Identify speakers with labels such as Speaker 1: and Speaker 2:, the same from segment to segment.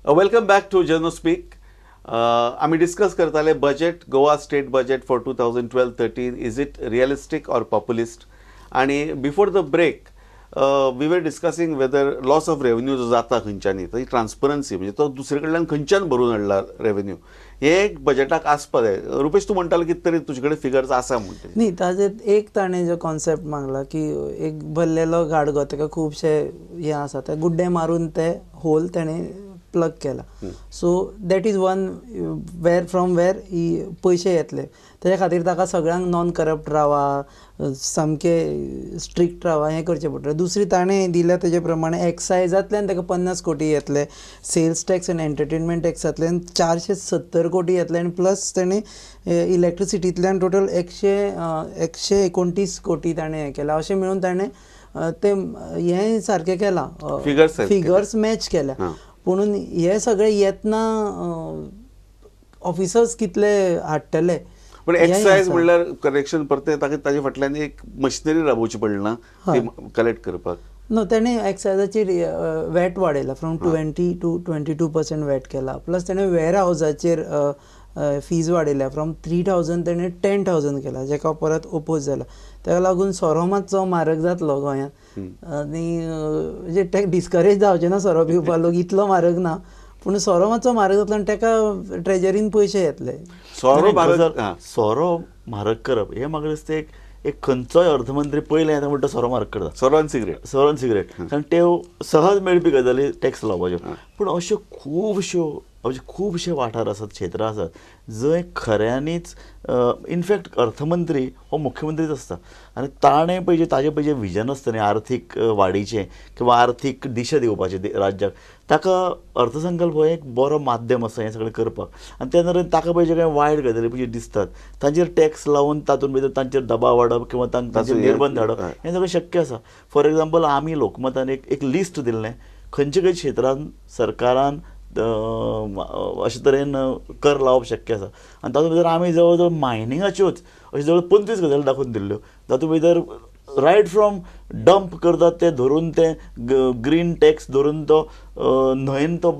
Speaker 1: Welcome back to Jano Speak. आमी discuss करताले budget, Goa state budget for 2012-13, is it realistic or populist? आनी before the break we were discussing whether loss of revenue जो जाता खंयच्यांनी, थंय transparency म्हणजे तो दुसरे कडल्यान खंयच्यान भरून हाडला रेवेन्यू, हे एक बजेटाक आसपा जाय. रुपेश, तूं म्हणटालो कितें तरी तुजे कडेन फिगर्स आसा म्हणटा.
Speaker 2: न्ही, ताजेर एक ताणें जो कॉन्सेप्ट मागला की एक भरलेलो गाडगो, ताका खुबशे हें आसा, ते गुड्डे मारून ते होल ताणें प्लग केला. So that is one where from where ही पयशे येतले. तेज्या खातीर ताका सगळ्यांक नॉन करप्ट रावा, सामके स्ट्रिक्ट रावा, हें करचें पडटलें. दुसरी ताणें दिल्या तेजे प्रमाणे एक्सायजांतल्यान ताका 50 कोटी येतले, सेल्स टॅक्स आनी एंटरटेनमेंट टॅक्सांतल्यान 470 कोटी येतले, आनी प्लस ताणें इलेक्ट्रिसिटींतल्यान टोटल 129 कोटी ताणें हें केलां. अशें मेळून ताणें ते हें सारकें केलां, फिगर्स मॅच केल्या. पुणून हे सगळे येतना ऑफिसर्स कितले हाडटले.
Speaker 1: पण एक्सायज म्हणल्यार करेक्शन परते ताका ताजे फाटल्यान एक मशिनरी राबोवची पडली ना ती कलेक्ट करपाक.
Speaker 2: नो, ताणें एक्सायजाचेर वॅट वाडयला, फ्रॉम 20 to 22% VAT केला. प्लस ताणें वेअर हावजाचेर फीज वाडयल्या, फ्रॉम 3000 ताणें 10,000 केला, जेका परत ओपोज जाला. ताका लागून सोरो मातसो म्हारग जातलो गोंयांत, आनी म्हणजे ते डिस्करेज जावचे ना सोरो पिवपाक लोक, इतलो म्हारग ना, पूण सोरो मातसो म्हारग जातलो आनी ताका ट्रेजरीन पयशे येतले.
Speaker 3: सोरो म्हारग करप हें म्हाका दिसता एक खंयचोय अर्थमंत्री पयलें येता म्हणटा सोरो म्हारग करता,
Speaker 1: सोरो आनी सिगरेट,
Speaker 3: सोरो आनी सिगरेट, कारण त्यो सहज मेळपी गजाली टॅक्स लावपाच्यो. पूण अश्यो खुबश्यो म्हणजे खुबशे वाठार आसात, क्षेत्रां आसात जंय खऱ्यांनीच इनफॅक्ट अर्थमंत्री हो मुख्यमंत्रीच आसता आनी ताणें पळय जें ताजें पळय जें विजन आसता न्ही आर्थीक वाडीचें किंवा आर्थीक दिशा दिवपाचें राज्याक, ताका अर्थसंकल्प हो एक बरो माध्यम आसा हें सगळें करपाक. आनी त्या नदरेन ताका पळय जे कांय वायट गजाली पळय दिसतात तांचेर टॅक्स लावन तातूंत भितर तांचेर दबाव हाडप किंवा तांचेर निर्बंध हाडप हें सगळें शक्य आसा. फॉर एग्जाम्पल, आमी लोकमतान एक लिस्ट दिल्लें खंयच्या खंयच्या क्षेत्रान सरकारान अशे तरेन कर लावप शक्य आसा, आनी तातूंत भितर आमी जवळ जवळ मायनिंगाच्योच अश्यो जवळ 25 गजाली दाखोवन दिल्ल्यो. तातूंत भितर रायट फ्रॉम डंप करतात ते धरून ते ग्रीन टॅक्स धरून तो न्हंयेन तो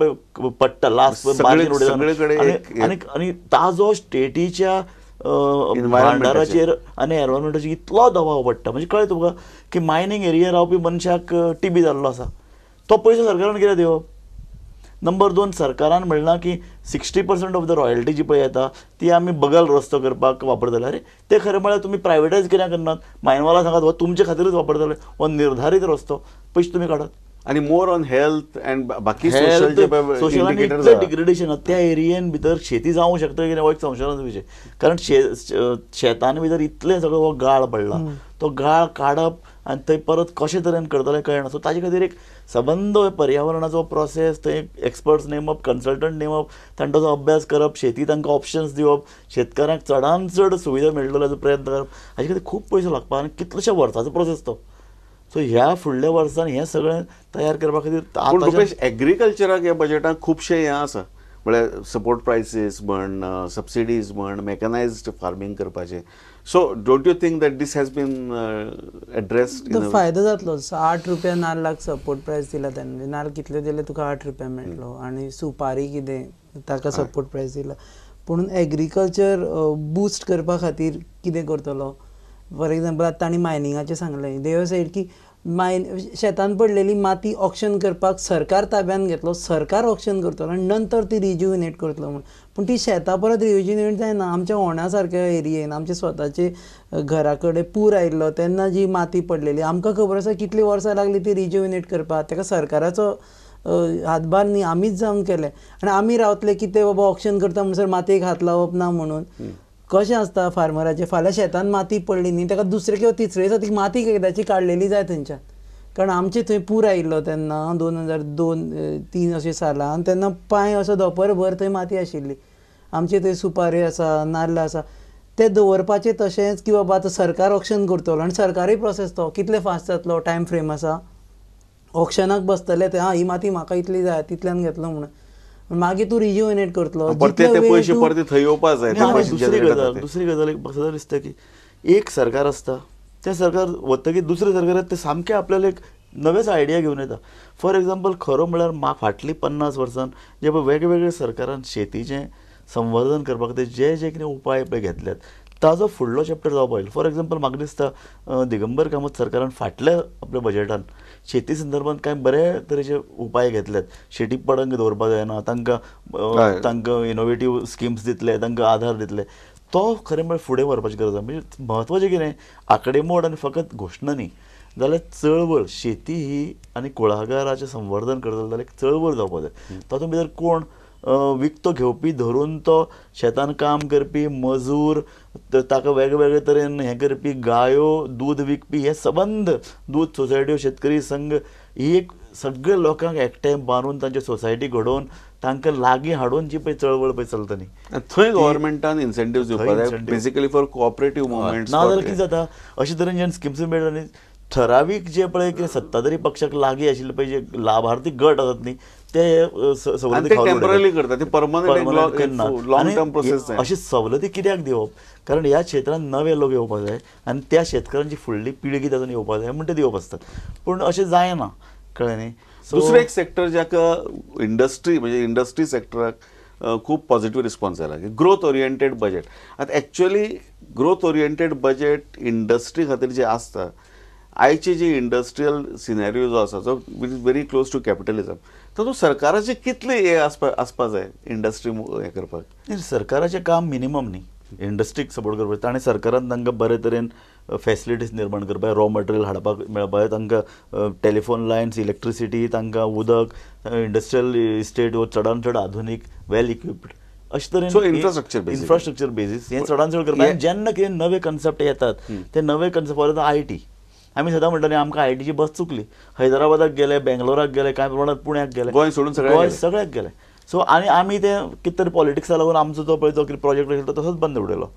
Speaker 3: पडटा लास्ट, आनी आनी ताजो स्टेटीच्या भांडाराचेर आनी एनवायरमेंटाचेर इतलो दबाव पडटा. म्हणजे कळ्ळें तुमकां की मायनींग एरिया रावपी मनशाक टीबी जाल्लो आसा, तो पयसो सरकारान कित्याक दिवप? नंबर 2, सरकारान म्हणलां की 60% ऑफ the royalty जी पळय येता ती आमी बगल रस्तो करपाक वापरतले. अरे ते खरें म्हळ्यार तुमी प्रायवेटायज कित्याक करनात? मायनवाला सांगात हो तुमचे खातीरूच वापरतले, हो निर्धारीत रस्तो, पयशे तुमी काडात.
Speaker 1: आनी मोर ऑन हेल्थ अँड बाकी
Speaker 3: सोशल इतलें डिग्रेडेशन त्या एरियेन भितर शेती जावंक शकता कितें हो एक संशयनाचो विशय. कारण शेतान भितर इतलें सगळो हो गाळ पडला, तो गाळ काडप आनी थंय परत कशे तरेन करतले कळना. सो ताजे खातीर एक सबंद पर्यावरणाचो प्रोसेस, थंय एक्सपर्ट्स नेमप, कन्सल्टंट नेमप, तांचो अभ्यास करप, शेती तांकां ऑप्शन्स दिवप, शेतकारांक चडान चड सुविधा मेळटल्यो हाचो प्रयत्न करप, हाजे खातीर खूब पयसो लागपा आनी कितलेशे वर्सांचो प्रोसेस तो. सो ह्या फुडल्या वर्सान हें सगळें तयार करपा खातीर
Speaker 1: रुपेश, एग्रीकल्चराक ह्या बजेटाक खुबशें हें आसा, म्हळ्यार सपोर्ट प्रायसीस म्हण, सबसिडीज म्हण, मॅकनायज्ड फार्मींग करपाचें. So don't you think that this has been addressed?
Speaker 2: तो फायदो जातलो. 8 रुपया नाल्लाक सपोर्ट प्रायस दिला ताणें, नाल्ल कितले दिले तुका 8 रुपया मेळटलो, आनी सुपारी कितें ताका सपोर्ट प्रायस दिला. पूण एग्रीकल्चर बूस्ट करपा खातीर कितें करतलो? फॉर एग्जाम्पल, आतां तांणी मायनिंगाचें सांगलें, देव सायड की मायन शेतान पडलेली माती ऑक्शन करपाक सरकार ताब्यान घेतलो, सरकार ऑक्शन करतलो आनी नंतर ती रिज्युविनेट करतलो म्हूण. पूण ती शेतां परत रिज्युविनेट जायना. आमच्या होणा सारक्या एरियेन आमच्या स्वताचे घरा कडेन पूर आयिल्लो तेन्ना जी माती पडलेली आमकां खबर आसा कितलीं वर्सां लागली ती रिज्युविनेट करपाक. ताका सरकाराचो हातभार न्ही, आमीच जावन केलें. आनी आमी रावतले की ते बाबा ऑक्शन करता म्हणसर मातयेक हात लावप ना म्हणून. कशें आसता फार्मराचें, फाल्यां शेतान माती पडली न्ही ताका दुसरे किंवा तिसरे दिसा ती माती एकदांची काडलेली जाय थंयच्यान. कारण आमचे थंय पूर आयिल्लो तेन्ना 2002-3 अशें सालान, तेन्ना पांय असो धोंपरभर थंय माती आशिल्ली. आमचे थंय सुपारी आसा, नाल्ल आसा, ते दवरपाचें तशेंच की बाबा आतां सरकार ऑक्शन करतलो आनी सरकारी प्रोसेस तो कितले फास्ट जातलो, टायम फ्रेम आसा, ऑक्शनाक बसतले ते, हां ही माती म्हाका इतली जाय तितल्यान घेतलो म्हणून, मागीर तूं रिज्युविनेट करतलो.
Speaker 1: पयशे परते थंय येवपा जाय.
Speaker 3: दुसरी गजाल एक म्हाका दिसता की एक सरकार आसता, तें सरकार वतकीर दुसरें सरकार ते सामकें आपल्याला एक नवेच आयडिया घेवन येता. फॉर एग्जाम्पल खरो म्हळ्यार फाटलीं 50 वर्सां जे पळय वेगवेगळे सरकारान शेतीचें संवर्धन करपा खातीर जे जे कितें उपाय पळय घेतल्यात ताजो फुडलो चॅप्टर जावपाक जाय. फॉर एग्जाम्पल म्हाका दिसता दिगंबर कामत सरकारान फाटल्या आपल्या बजेटान शेती संदर्भात कांय बरे तरेचे उपाय घेतल्यात. शेती पडंग दवरपाक जायना, तांकां तांकां इनोवेटीव स्किम्स दितले, तांकां आधार दितले, तो खरें म्हळ्यार फुडें व्हरपाची गरज आसा. म्हणजे म्हत्वाचें कितें आकडेमोड आनी फकत घोशणा न्ही जाल्यार चळवळ, शेती ही आनी कुळागराचें संवर्धन करतलो जाल्यार एक चळवळ जावपाक जाय. तातूंत भितर कोण विकतो घेवपी धरून तो शेतान काम करपी मजूर, ताका वेगवेगळे तरेन हें करपी, गायो दूद विकपी, हे सबंद दूद सोसायट्यो, शेतकरी संघ, ही एक सगळे लोकांक एकठांय बांदून तांची सोसायटी घडोवन तांकां लागीं हाडून जी पळय चळवळ पळय चलता न्ही
Speaker 1: थंय गव्हर्मेंटान इन्सेंटिव्ह दिवपाक जाय बेसिकली फॉर कोऑपरेटिव्ह मुवमेंट्स.
Speaker 3: ना जाल्यार कितें जाता अशे तरेन जेन्ना स्किम्स मेळटा न्ही ठरावीक जे पळय कितें सत्ताधारी पक्षाक लागीं आशिल्ले पळय जे लाभार्थी गट आसात न्ही ते सवलती
Speaker 1: टेम्पररी करता, ते परमनंट लॉंग टर्म प्रोसेस.
Speaker 3: अशी सवलती कित्याक दिवप, कारण ह्या क्षेत्रांत नवे लोक येवपाक जाय आनी त्या शेतकऱ्यांची फुडली पिळगी तातूंत येवपाक जाय म्हण ते दिवप आसतात. पूण अशें जायना, कळ्ळें न्ही.
Speaker 1: दुसरें एक सेक्टर जाका इंडस्ट्री म्हणजे इंडस्ट्री सेक्टराक खूब पॉझिटिव्ह रिस्पॉन्स आयला की ग्रोथ ओरिएंटेड बजेट. आतां actually growth oriented budget industry खातीर जे आसता आयचे जे इंडस्ट्रियल सिनेरियो जो आसा जो is very close to capitalism, तातूंत सरकाराचें कितलें हें आसपा जाय इंडस्ट्री हें करपाक?
Speaker 3: सरकाराचें काम मिनिमम न्ही इंडस्ट्रीक सपोर्ट करपाक. ताणें सरकारान तांकां बरे तरेन फेसिलिटीज निर्माण करपाक, रॉ मटेरियल हाडपाक मेळपाक जाय, तांकां टेलिफोन लायन्स, इलेक्ट्रिसिटी, तांकां उदक, इंडस्ट्रियल इस्टेट हो चडान चड आधुनीक वेल इक्विप्ड अशे तरेन इन्फ्रास्ट्रक्चर बेजीस हें चडान चड करपाक. जेन्ना कितें नवे कन्सेप्ट येतात ते नवे कन्सेप्ट फॉर IT, आमी सदां म्हणटा न्ही आमकां आयटीची बस चुकली, हैदराबादाक गेले, बेंगलोराक गेले, कांय प्रमाणांत पुण्याक गेले,
Speaker 1: गोंय सोडून
Speaker 3: गोंय सगळ्याक गेले. सो आनी आमी ते कितें तरी पॉलिटिक्सा लागून आमचो जो पळय तो कितें प्रोजेक्ट आशिल्लो तो तसोच बंद उडयलो.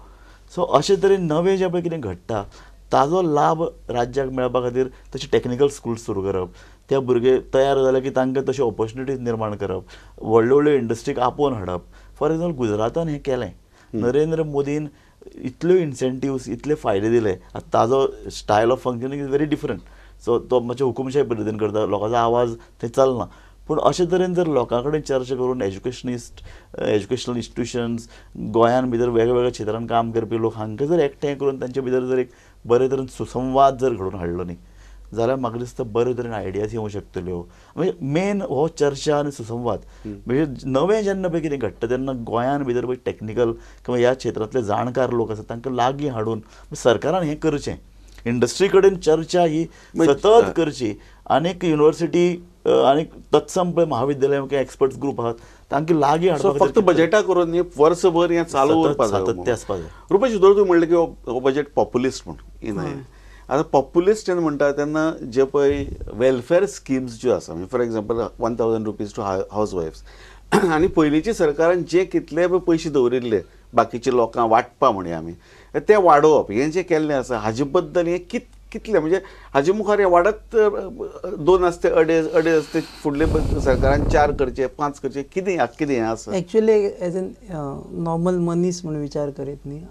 Speaker 3: सो अशे तरेन नवें जें पळय कितें घडटा ताजो लाभ राज्याक मेळपा खातीर तशें टॅक्निकल स्कूल्स सुरू करप, त्या भुरगे तयार जाले की तांकां तश्यो ऑपॉर्च्युनिटीज निर्माण करप, व्हडल्यो व्हडल्यो इंडस्ट्रीक आपोवन हाडप. फॉर एग्जाम्पल गुजरातान हें केलें, नरेंद्र मोदीन इतल्यो इन्सेंटिव्स, इतले फायदे दिले. आतां ताजो style of functioning is very different, so तो मातशें हुकुमशाही पद्दतीन करता, लोकांचो आवाज थंय चलना. पूण अशे तरेन जर लोकां कडेन चर्चा करून एज्युकेशनिस्ट, एज्युकेशनल इन्स्टिट्युशन्स, गोंयान भितर वेगवेगळ्या क्षेत्रान काम करपी लोक हांकां जर एकठांय करून तांचे भितर जर एक बरे तरेन सुसंवाद जर घडोवन हाडलो न्ही जाल्यार म्हाका दिसता बरे तरेन आयडियाज येवंक शकतल्यो. म्हणजे मेन हो चर्चा आनी सुसंवाद, म्हणजे नवें जेन्ना पळय कितें घडटा तेन्ना गोंयान भितर पळय टॅक्निकल किंवा ह्या क्षेत्रांतले जाणकार लोक आसात तांकां लागीं हाडून सरकारान हें करचें, इंडस्ट्री कडेन चर्चा ही सतत करची. आनीक युनिवर्सिटी आनी तत्सम पळय महाविद्यालय किंवा एक्सपर्ट्स ग्रुप आहात तांकां लागीं हाडपाक
Speaker 1: फक्त बजेटा करून न्ही वर्सभर हें चालू उरपाक जाय,
Speaker 3: सातत्य आसपाक जाय.
Speaker 1: रुपेश, जर तूं म्हणलें की हो बजेट पॉप्युलिस्ट म्हूण, न्हय आतां पॉप्युलिस्ट जेन्ना म्हणटा तेन्ना जे पळय वेलफेअर स्किम्स ज्यो आसा, म्हणजे for example 1000 rupees to house wives, आनी पयलींच्या सरकारान जे कितले पळय पयशे दवरिल्ले बाकीच्या लोकांक वांटपा म्हणया आमी, ते वाडोवप हें जें केल्लें आसा हाजे बद्दल हें कितलें म्हणजे हाजे मुखार हें वाडत 2 आसते अडेज, अडेज आसते, फुडले सरकारान 4 करचे 5 करचे, कितें कितें हें आसा?
Speaker 2: एक्चुअली एज एन नॉर्मल मनीस म्हूण विचार करीत न्ही,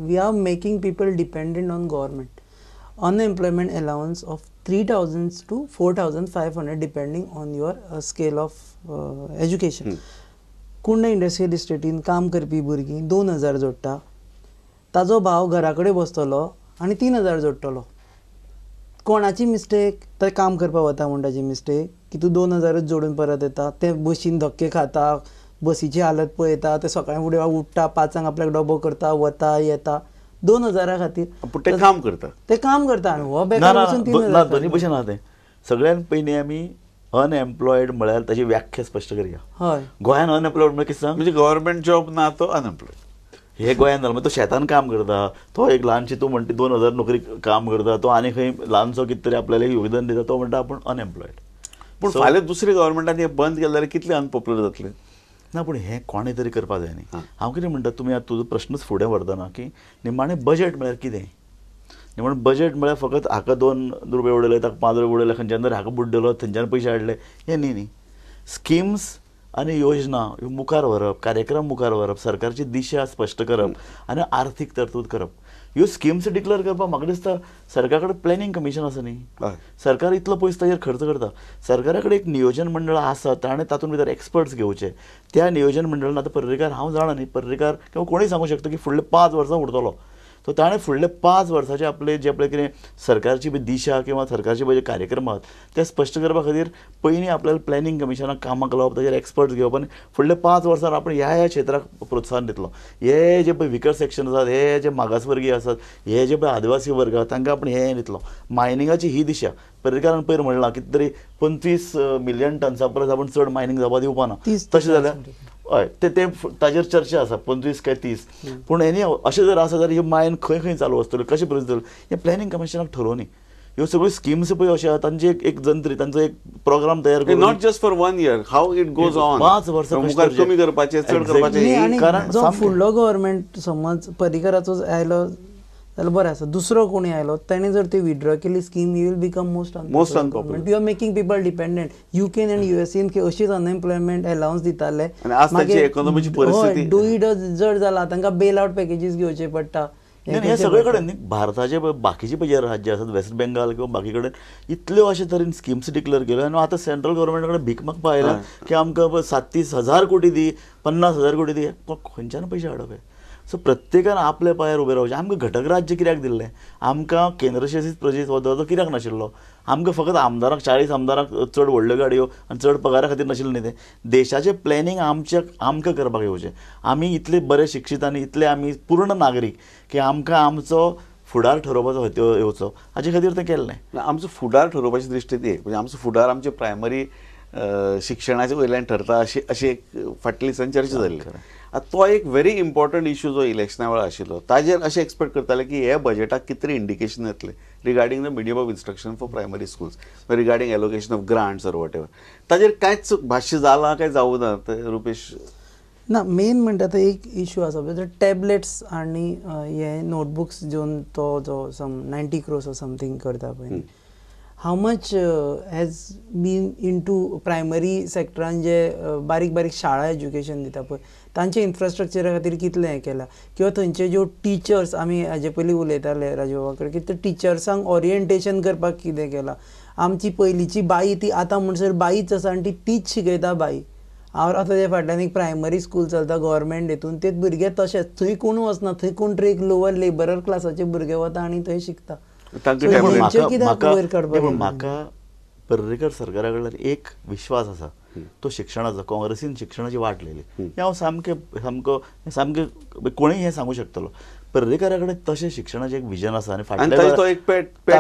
Speaker 2: we are making people dependent on government. Unemployment allowance of 3,000 to 4,500 depending on your scale of education. Kunda industrial इस्टेटीन काम करपी भुरगीं 2,000 जोडटा, ताजो भाव घरा कडेन बसतलो आनी 3,000 जोडटलो. कोणाची मिस्टेक? ते काम करपाक वता म्हूण ताजी मिस्टेक की तूं 2,000च जोडून परत येता, ते बशीन धक्के खाता, बसीची हालत पळयता, ते सकाळीं फुडें उठ्ठा 5 आपल्याक डबो करता, वता येता 2,000 खातीर.
Speaker 1: पूण ते काम करता,
Speaker 2: ते काम करता आनी हो बेकार वचून 3,000.
Speaker 3: दोन्ही भशेन आहा तें. सगळ्यान पयलीं आमी अनएम्प्लॉयड म्हळ्यार ताची व्याख्या स्पश्ट करया.
Speaker 2: हय,
Speaker 3: गोंयान अनएम्प्लॉयड म्हळ्यार कितें सांग,
Speaker 1: म्हणजे गव्हर्मेंट जॉब ना तो अनएम्प्लॉयड.
Speaker 3: हे गोंयान जालें, तो शेतान काम करता, तो एक ल्हानशी तूं म्हणटा 2,000 नोकरी काम करता, तो आनी खंय ल्हानसो कितें तरी आपल्याला योगदान दिता, तो म्हणटा आपूण अनएम्प्लॉयड.
Speaker 1: पूण फाल्यां दुसरे गव्हर्मेंटान हें बंद केलें जाल्यार कितलें अनपॉप्युलर जातलें?
Speaker 3: ना, पूण हें कोणें तरी करपाक जाय न्ही. हांव कितें म्हणटा, तुमी आतां तुजो प्रश्नच फुडें व्हरतना की निमाणें बजेट म्हळ्यार कितें? निमाणें बजेट म्हळ्यार फकत हाका 2 रुपये उडयले, ताका 5 रुपये उडयले, खंयच्यान तरी हाका बुड्डलो, थंयच्यान पयशे हाडले, हें न्ही न्ही. स्किम्स आनी योजना ह्यो मुखार व्हरप, कार्यक्रम मुखार व्हरप, सरकारची दिशा स्पश्ट करप आनी आर्थीक तरतूद करप. ह्यो स्किम्स डिक्लेअर करपाक म्हाका दिसता सरकारा कडेन प्लॅनिंग कमिशन आसा न्ही, सरकार इतलो पयसो ताजेर खर्च करता, सरकारा कडेन एक नियोजन मंडळ आसा, ताणें तातूंत भितर एक्सपर्ट्स घेवचे. त्या नियोजन मंडळान आतां पर्रीकार हांव जाणा न्ही, पर्रीकार किंवा कोणूय सांगूंक शकता की फुडले 5 वर्सां उरतलो, सो ताणें फुडले 5 वर्साचे आपले जे आपले कितें सरकारची दिशा किंवा सरकारचे जे कार्यक्रम आहात ते स्पश्ट करपा खातीर पयलीं आपल्याला प्लॅनिंग कमिशनाक कामाक लावप, ताजेर एक्सपर्ट्स घेवप आनी फुडले 5 वर्सां आपण ह्या ह्या क्षेत्राक प्रोत्साहन दितलो. हे जे पळय विकर सेक्शन आसात, हे जे मागासवर्गीय आसात, हे जे पळय आदिवासी वर्ग आसात तांकां आपण हे दितलो. मायनिंगाची ही दिशा पर्रीकारान पयर म्हणलां कितें तरी 25 मिलियन टन्सा परस आपण चड मायनिंग जावपा दिवपा ना, तशें जाल्यार हय ते ते ताजेर चर्चा आसा 25 काय 30. पूण एनी अशें जर आसा जाल्यार ह्यो मायन खंय खंय चालू आसतल्यो, कशें परिस्थिती हें प्लॅनिंग कमिशनाक ठरोवनी. ह्यो सगळ्यो स्किम्स पळय अश्यो आहा, तांची एक जंत्री, तांचो एक प्रोग्राम तयार करून
Speaker 1: not just for 1 year, how it goes on,
Speaker 3: 5 वर्सां
Speaker 1: मुखार कमी करपाचें चड करपाचें.
Speaker 2: कारण जो फुडलो गव्हर्मेंट समज पर्रीकाराचो आयलो जाल्यार बरें आसा, दुसरो कोणी आयलो ताणें जर ती विड्रॉ केली scheme, you will become most unpopular. You are making people dependent. UK आनी युएसएन अशीच अनएम्प्लॉयमेंट अलावन्स दिताले, डुईड जड जाला, तांकां बेल आवट पॅकेजीस घेवचे पडटा.
Speaker 3: हे सगळे कडेन न्ही, भारताचे बाकीचे पळय जे राज्य आसात वेस्ट बेंगाल किंवा बाकी कडेन इतल्यो अशे तरेन स्किम्स डिक्लेअर केल्यो आनी आतां सेंट्रल गव्हर्मेंटा कडेन भीक मागपा आयला की आमकां 7-30 हजार कोटी दी, 50,000 कोटी दी, खंयच्यान पयशे हाडप हे? सो प्रत्येकान आपल्या पांयार उबें रावचें. आमकां घटक राज्य कित्याक दिल्लें? आमकां केंद्रशासीत प्रदेश हो दर्जो कित्याक नाशिल्लो? आमकां फकत आमदारांक 40 आमदारांक चड व्हडल्यो गाडयो आनी चड पगारा खातीर नाशिल्लें न्ही तें. देशाचें प्लॅनिंग आमच्या आमकां करपाक येवचें. आमी इतले बरे शिक्षीत आनी इतले आमी पूर्ण नागरीक की आमकां आमचो फुडार ठरोवपाचो हत्यो येवचो, हाजे खातीर तें केल्लें.
Speaker 1: आमचो फुडार ठरोवपाची दृश्टीन एक म्हणजे आमचो फुडार आमचे प्रायमरी शिक्षणाचे वयल्यान ठरता अशी अशी एक फाटल्या दिसान चर्चा जाल्ली. आतां तो एक व्हेरी इम्पॉर्टंट इशू जो इलेक्शना वेळार आशिल्लो ताजेर अशें एक्सपेक्ट करताले की हे बजेटाक कितें इंडिकेशन येतलें regarding the medium of instruction for primary schools, regarding allocation of grants or whatever. ताजेर कांयच भाश्य जालां काय जावूं ना रुपेश?
Speaker 2: ना, मेन म्हणटा तो एक इशू आसा पळय, टॅबलेट्स आनी हे नोटबुक्स घेवन तो जो सम 90 क्रोर्स ऑर समथींग करता पळय, how much has been into primary सेक्टरान जे बारीक बारीक शाळा एज्युकेशन दिता पळय तांचे इन्फ्रास्ट्रक्चरा खातीर कितलें हें केलां, किंवा थंयचे ज्यो टिचर्स, आमी हाजे पयलीं उलयताले राजू बाबा कडेन की ते टिचर्सांक ओरिएंटेशन करपाक कितें केलां. आमची पयलींची बाई ती आतां म्हणसर बाईच आसा आनी ती तीच शिकयता बाई. हांव आतां ते फाटल्यान एक प्रायमरी स्कूल चलता गव्हर्मेंट हितून, ते भुरगे तशेंच थंय कोण वचना, थंय कोण तरी एक लोवर लेबरर क्लासाचे भुरगे वता आनी थंय शिकता.
Speaker 3: म्हाका पर्रीकर सरकारा कडल्यान एक विश्वास आसा, तो शिक्षणाचो. काँग्रेसीन शिक्षणाची वाट लायली, हें हांव सामकें सामको सामकें कोणूय हें सांगूं शकतलो. पर्रीकारा कडेन तशें शिक्षणाचें एक विजन आसा आनी
Speaker 1: फाटल्यान तो एक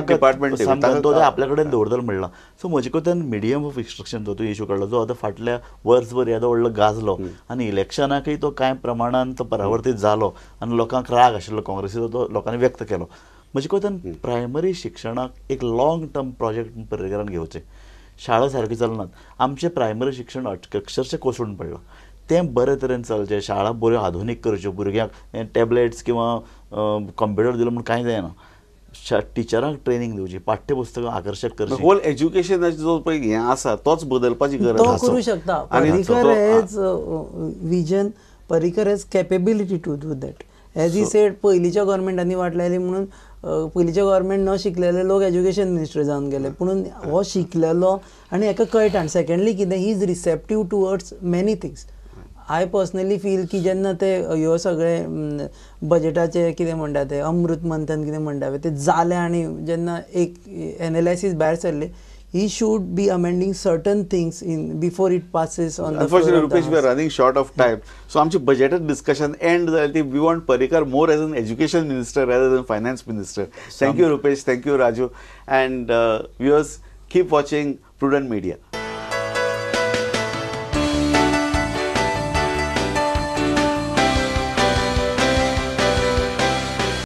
Speaker 1: डिपार्टमेंट
Speaker 3: तो आपल्या कडेन दवरतलो म्हणलां. सो म्हजे कोतान मिडियम ऑफ इन्स्ट्रक्शन जो इशू काडलो, जो आतां फाटल्या वर्सभर येदो व्हडलो गाजलो आनी इलेक्शनाकय तो कांय प्रमाणान तो परावर्तीत जालो आनी लोकांक राग आशिल्लो काँग्रेसीचो तो लोकांनी व्यक्त केलो. म्हजे कोतान प्रायमरी शिक्षणाक एक लॉंग टर्म प्रोजेक्ट पर्रीकारान घेवचें. शाळा सारक्यो चलनात, आमचें प्रायमरी शिक्षण अक्षरशः कोसळून पडलां, तें बरे तरेन चलचें, शाळा बऱ्यो आधुनीक करच्यो, भुरग्यांक टॅबलेट्स किंवा कंप्युटर दिलो म्हूण कांय जायना, टिचरांक ट्रेनिंग दिवची, पाठ्यपुस्तकां आकर्शक करची.
Speaker 1: होल एज्युकेशनाचो जो पळय हें आसा तोच बदलपाची गरज
Speaker 2: आसा. तो करूं शकता. Parrikar has vision, Parrikar has capability to do that. As he said, पयलींच्या गव्हर्मेंटांनी वाट लायली म्हणून पयलींच्या गव्हर्मेंट न शिकलेले लोक एज्युकेशन मिनिस्टर जावन गेले, पूण हो शिकलेलो आनी हेका कळटा. आनी सेकंडली कितें, he is receptive towards many things. I personally feel की जेन्ना ते ह्यो सगळे बजेटाचे कितें म्हणटा ते अमृत मंथन कितें म्हणटा पळय ते जालें आनी जेन्ना एक एनालायसीस भायर सरलें, he should be amending certain things in before it passes on the floor.
Speaker 1: Unfortunately, Rupesh, we are running short of time. So आमची budget discussion end जाली ती we want Parrikar more as an education minister rather than finance minister. Thank you, Rupesh. Thank you, Raju. And viewers, keep watching Prudent Media.